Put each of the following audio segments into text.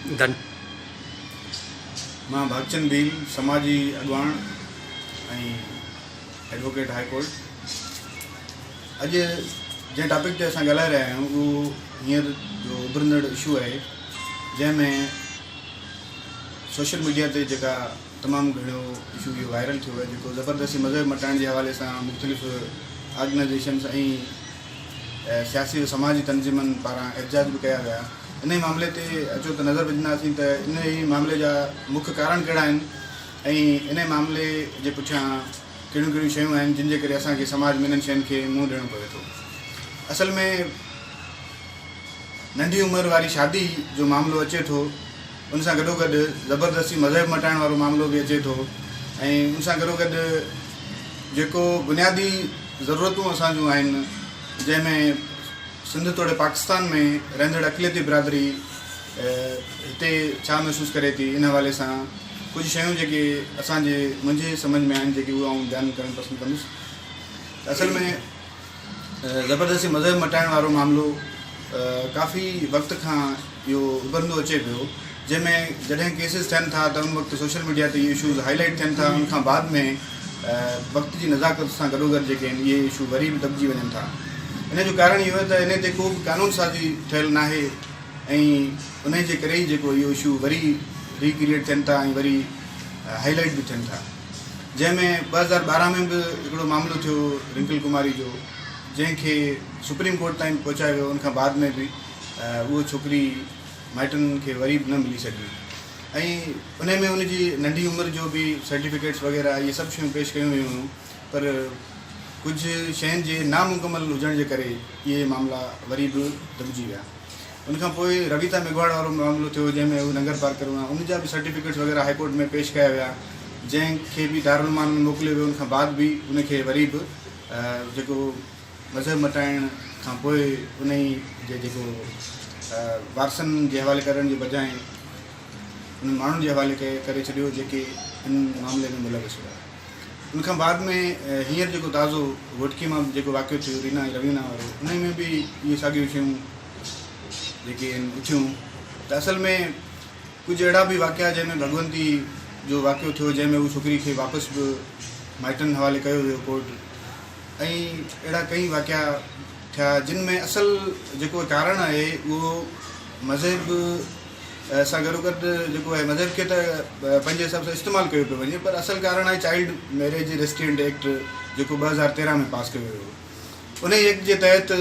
ڌن. مان ڀاڳچند ڀيل سماجي اڳواڻ ۽ ايڊووڪيٽ هاء ڪورٽ اڄ جنهن ٽاپڪ تي اسان ڳالهائي رهيا آهيون اهو هينئر جو اڀرندڙ اشو آهي جنهن ۾ سوشل ميڊيا تي جيڪا تمام گهڻو اشو اهو وائرل ٿيو آهي جيڪو زبردستي مذهب مٽائڻ جي حوالي سان مختلف آرگنائزيشنس ۽ سياسي و سماجي تنظيمن پاران احتجاج به ڪيا ويا. انهي معاملي تي اچو ته نظر وجهنداسين ته انهي معاملي جا مک ڪارڻ ڪهڙا آهن ۽ انهي معاملي جي پٺيان ڪهڙيون ڪهڙيون شيون آهن جن جي ڪري اسان کي سماج ۾ انهن شين کي منهن ڏيڻو پوي ٿو. اصل ۾ ننڍي عمر واري شادي جو معاملو اچي ٿو ان سان گڏوگڏ زبردستي مذهب مٽائڻ وارو معاملو به اچي ٿو ۽ ان سان گڏوگڏ جيڪو بنيادي ضرورتون اسان جون آهن جنهن ۾ سنڌ توڙي پاڪستان ۾ رهندڙ اقليتي برادري هتي ڇا محسوس ڪري ٿي ان حوالي سان ڪجهه شيون جيڪي اسان جي منهنجي سمجهه ۾ آهن جيڪي اهي آئون بيان ڪرڻ پسند ڪندس ته اصل ۾ زبردستي مذهب مٽائڻ وارو معاملو ڪافي وقت کان اهو اڀرندو اچي پيو جنهن ۾ جڏهن ڪيسز ٿين ٿا ته ان وقت سوشل ميڊيا تي اهي اشوز هائي لائيٽ ٿين ٿا ان کان بعد ۾ وقت جي نزاڪت سان گڏوگڏ جيڪي آهن اهي اشو وري به دٻجي وڃن ٿا ان جو ڪارڻ اهو آهي ته ان تي ڪو به قانون سازي ٺهيل ناهي ۽ ان جي ڪري ئي جيڪو اهو اشو وري ريڪريئيٽ ٿين ٿا ۽ وري هائي لائيٽ به ٿين ٿا. جنهن ۾ 2012 ۾ به هڪڙو معاملو ٿيو رنڪل ڪماري جو جنهن کي سپريم ڪورٽ تائين پهچايو ويو ان کان بعد ۾ به اهو ڇوڪري مائٽن کي وري به نه ملي سگهي ۽ ان ۾ ان جي ننڍي عمر جو به سرٽيفڪيٽس وغيره اهي سڀ شيون پيش ڪيون ويون هيون پر ڪجهه شين جي نامڪمل هجڻ جي ڪري اهي معاملا وري به دٻجي ويا. ان کان پوء رويتا ميگهواڙ وارو معاملو ٿيو جنهن ۾ هو ننگر پارڪر هئا ان جا به سرٽيفڪيٽس وغيره هائي ڪورٽ ۾ پيش ڪيا ويا جنهن کي به دارالامان ۾ موڪليو ويو ان کان بعد به ان کي وري به جيڪو مذهب مٽائڻ کان پوء انهي جي جيڪو وارثن جي حوالي ڪرڻ جي بجاء انهن ماڻهن جي حوالي ڪري ڇڏيو جيڪي ان معاملي ۾ ملوث هئا. ان کان بعد ۾ هينئر جيڪو تازو گهوٽڪي مان جيڪو واقعو ٿيو رينا ۽ روينا وارو انهي ۾ به اهي ساڳيون شيون جيڪي آهن اٿيون ته اصل ۾ ڪجهه اهڙا به واقعا جنهن ۾ ڀڳونتي جو واقعو ٿيو جنهن ۾ هو ڇوڪري کي واپس به مائٽن حوالي ڪيو ويو ڪورٽ ۽ اهڙا ڪئي واقعا ٿيا جن ۾ اصل جيڪو ڪارڻ آهي اهو مذهب سان گڏوگڏ جيڪو آهي مذهب کي ته پنهنجي حساب سان استعمال ڪيو پيو وڃي پر اصل ڪارڻ آهي چائلڊ ميريج ريسٽرينٽ ايڪٽ جيڪو 2013 ۾ پاس ڪيو ويو هو ان ايڪٽ جي تحت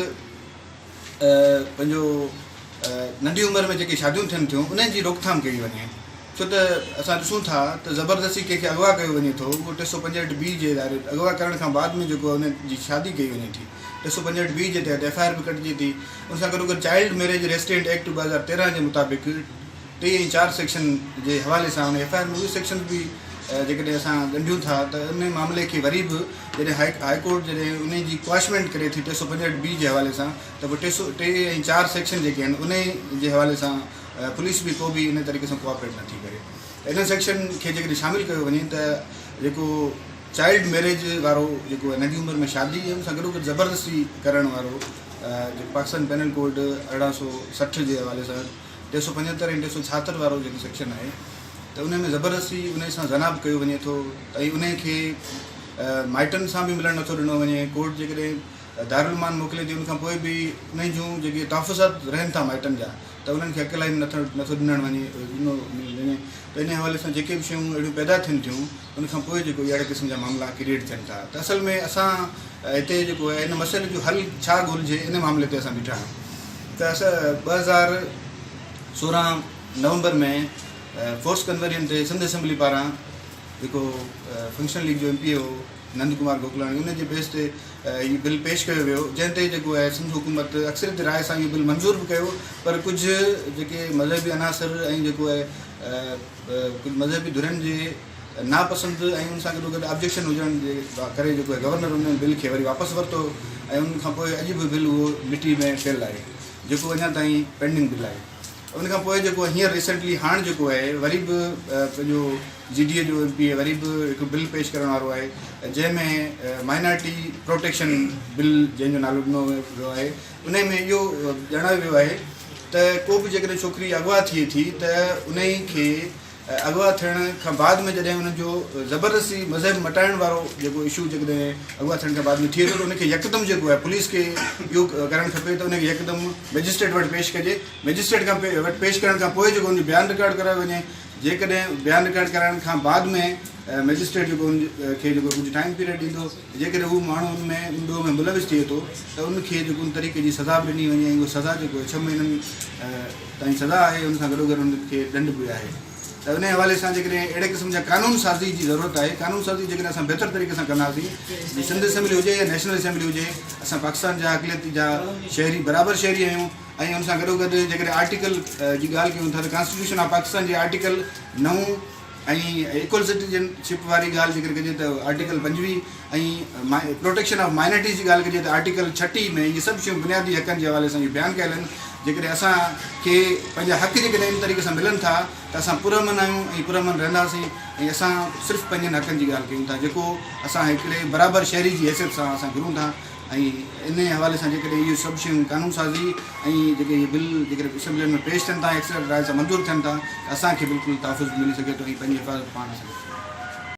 پنهنجو ننڍي عمر ۾ جيڪي شاديون ٿين ٿيون انهن جي روڪٿام ڪئي وڃي ڇو ته اسان ڏسون ٿا ته زبردستي ڪنهن کي اغوا ڪيو وڃي ٿو اهو 365 بي جي دائري اغوا ڪرڻ کان بعد ۾ جيڪو ان جي شادي ڪئي وڃي ٿي 365 بي جي تحت ايف I R به ڪٽجي ٿي ان سان گڏوگڏ چائلڊ ميريج ريسٽرينٽ ايڪٽ 2013 جي مطابق 3 ۽ 4 سيڪشن جي حوالي سان ان ايف I R ۾ اهي سيڪشنز به جيڪڏهن اسان ڳنڍيون ٿا ته ان معاملي کي وري به جڏهن هائي ڪورٽ جڏهن ان جي ڪواشمينٽ ڪري ٿي 365 بي جي حوالي سان ته پوء 3 ۽ 4 سيڪشن جيڪي آهن ان جي حوالي سان پوليس به ڪو به ان طريقي سان ڪوآپريٽ نٿي ڪري ته انهن سيڪشن کي جيڪڏهن شامل ڪيو وڃي ته جيڪو چائلڊ ميريج وارو جيڪو ننڍي عمر ۾ شادي ۽ ان سان گڏوگڏ زبردستي ڪرڻ وارو جيڪو پاڪستان پينل ڪوڊ 1860 جي حوالي سان 375 ۽ 376 وارو جيڪو سيڪشن آهي ته ان ۾ زبردستي ان سان زنا به ڪيو وڃي ٿو ۽ ان کي مائٽن سان به ملڻ نٿو ڏنو وڃي. ڪورٽ جيڪڏهن دارالامان موڪلي ٿي ان کان پوء به انهن جون جيڪي تحفظات رهن ٿا مائٽن جا ته انهن کي اڪيلائي ۾ نٿو نٿو ڏنڻ وڃي ڏنو وڃي ته انهي حوالي سان جيڪي به شيون اهڙيون پيدا ٿين ٿيون ان کان پوء جيڪو اهڙي قسم جا معاملا ڪريئيٽ ٿين ٿا ته اصل ۾ اسان هتي جيڪو آهي ان مسئلي جو حل ڇا ڳولجي ان معاملي تي اسان بيٺا آهيون ته اسان 2016 نومبر ۾ فورس ڪنورين تي سنڌ اسيمبلي پاران جيڪو فنڪشنل ليگ جو ايم پي اي هو نند ڪمار گوڪلاڻي ان جي بيس تي هي بل پيش ڪيو ويو جنهن تي جيڪو آهي سنڌ حڪومت اڪثريت راء سان اهو بل منظور به ڪيو پر ڪجهه جيڪي مذهبي عناصر ۽ جيڪو آهي ڪجهه مذهبي ڌرين جي ناپسند ۽ ان سان گڏو گڏ آبجيڪشن هجڻ جي ڪري جيڪو آهي گورنر ان بل کي وري واپس ورتو ۽ ان کان پوء اڄ به بل اهو مٽي ۾ پيل آهي جيڪو اڃا تائين پينڊنگ بل آهي. ان کان پوء جيڪو هينئر ريسينٽلي هاڻ جيڪو آهي وري به پنهنجو جي ڊي اي جو ايم پي اي وري به هڪ بل پيش ڪرڻ وارو آهي جنهن ۾ مائنارٽي پروٽيڪشن بل جنهن جو نالو ڏنو ويو آهي ان ۾ اهو ڄاڻايو ويو آهي ته ڪو به جيڪڏهن ڇوڪري اغوا ٿئي ٿي ته انهي کي اغوا ٿيڻ کان بعد ۾ جڏهن انهن جو زبردستي مذهب مٽائڻ وارو جيڪو اشو جيڪڏهن اغوا ٿيڻ کان بعد ۾ ٿئي ٿو ته ان کي يڪدم جيڪو آهي پوليس کي اهو ڪرڻ کپي ته ان کي يڪدم مئجسٽريٽ وٽ پيش ڪجي، مئجسٽريٽ کان وٽ پيش ڪرڻ کان پوء جيڪو ان جو بيان رڪارڊ ڪرايو وڃي، جيڪڏهن بيان رڪارڊ ڪرائڻ کان بعد ۾ مئجسٽريٽ جيڪو ان کي جيڪو ڪجهه ٽائيم پيريڊ ڏيندو، جيڪڏهن هو ماڻهو ان ۾ ان ڏوهه ۾ ملوث ٿئي ٿو ته ان کي جيڪو ان طريقي جي سزا به ڏني وڃي ۽ اها سزا جيڪو ڇهه مهينن تائين سزا آهي ان سان گڏوگڏ ان کي ڏنڊ به آهي ته انهي حوالي سان جيڪڏهن اهڙي قسم جا قانون سازي جي ضرورت آهي قانون سازي جيڪڏهن اسان بهتر طريقي سان ڪنداسين جي سنڌ اسيمبلي هجي يا نيشنل اسيمبلي هجي اسان پاڪستان جا اقليتي جا شهري برابر شهري آهيون ۽ ان سان گڏوگڏ جيڪڏهن آرٽيڪل جي ڳالهه ڪيون ٿا ته ڪانسٽيٽيوشن آف پاڪستان جي آرٽيڪل نو ۽ ايڪول سٽيزن شپ واري ڳالهه جيڪڏهن ڪجي ته آرٽيڪل 25 ۽ پروٽيڪشن آف مائنارٽيز جي ڳالهه ڪجي ته آرٽيڪل 36 ۾ اهي سڀ شيون بنيادي حقن جي حوالي سان اهي بيان ڪيل آهن. جيڪڏهن اسان کي پنهنجا حق جيڪڏهن ان طريقي سان ملن ٿا ته اسان پرامن آهيون ۽ پرامن رهنداسين ۽ اسان صرف پنهنجن حقن جي ڳالهه ڪيون ٿا جيڪو اسان هڪڙي برابر شهري جي حيثيت سان اسان گهرون ٿا ۽ انهي حوالي سان جيڪڏهن اهي سڀ شيون قانون سازي ۽ جيڪي اهي بل جيڪڏهن اسيمبلين ۾ پيش ٿين ٿا ۽ اڪثر راء سان منظور ٿين ٿا ته اسان کي بلڪل تحفظ ملي سگهي ٿو ۽ پنهنجي حفاظت پاڻ اسان ڪري سگهون ٿا.